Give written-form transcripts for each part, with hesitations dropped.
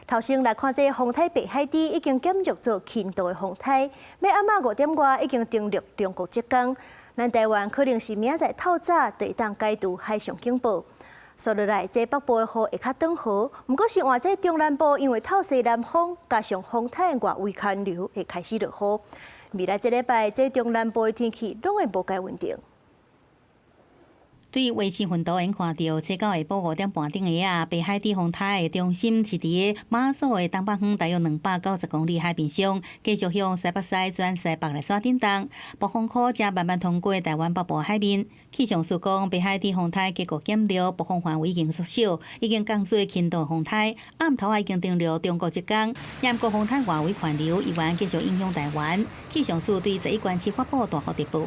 頭先來看，這風颱白海豬已經減弱做輕度的風颱，欲暗仔5點外已經登陸中國浙江。咱台灣可能是明仔載透早就會當解除海上警報。紲落來，這北部的雨會較轉和，毋過是換這中南部，因為透西南風加上風颱的外圍環流會開始落雨。未來這禮拜，這中南部的天氣攏會無蓋穩定。對衛星雲圖𪜶看著，初九下晡5點半頂下啊，白海豬風颱的中心是佇个馬祖的東北方，大約290公里海面上，繼續向西北西轉西北來煞振動，暴風圈正慢慢通過台灣北部海面。氣象署講，白海豬風颱結構減弱，暴風範圍已經縮小，已經降做輕度風颱。暗頭仔已經登陸中國浙江，毋過風颱外圍環流依然繼續影響台灣。氣象署對11縣市發布大雨特報。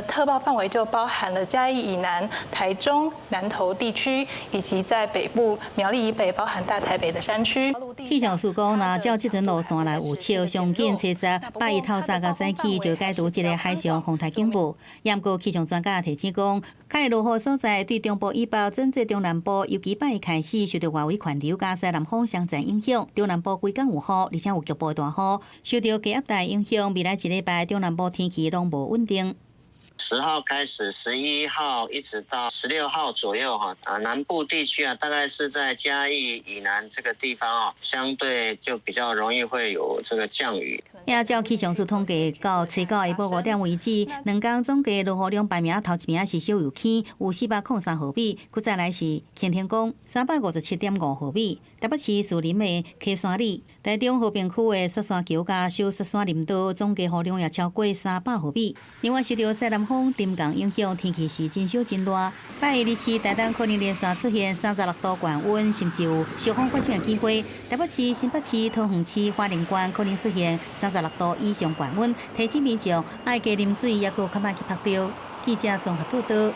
特報範圍就包含了嘉義以南、台中、南投地區，以及在北部苗栗以北，包含大台北的山區。氣象署講，若照這陣路線來預測，上緊初十拜一透早佮早起就解除這个海上風颱警報。毋過氣象專家提醒講，較會落雨所在對中部以北轉做中南部，尤其拜一開始受著外圍環流佮西南風雙層影響，中南部規工有雨，而且有局部大雨。受著低壓帶影響，未來一禮拜中南部天氣攏無穩定。 10號開始，11號一直到16號左右哈，啊南部地區啊，大概是在嘉義以南這個地方哦，相對就比較容易會有這個降雨。也照氣象署統計，到初九下晡5點為止，兩工總計落雨量排名頭一名是小油坑，有403毫米，閣再來是乾天宮357.5毫米，台北市士林的溪山里、台中和平區的雪山橋佮小雪山林道總計雨量也超過300毫米。另外，受著西南風沉降影響，天氣是真燒真熱。拜一日台東可能連續出現36度高溫，甚至有燒風發生的機會。台北市、新北市、桃園市、花蓮縣可能出現36度以上高溫，提醒民眾愛加啉水，抑閣較莫去曝著。記者綜合報導。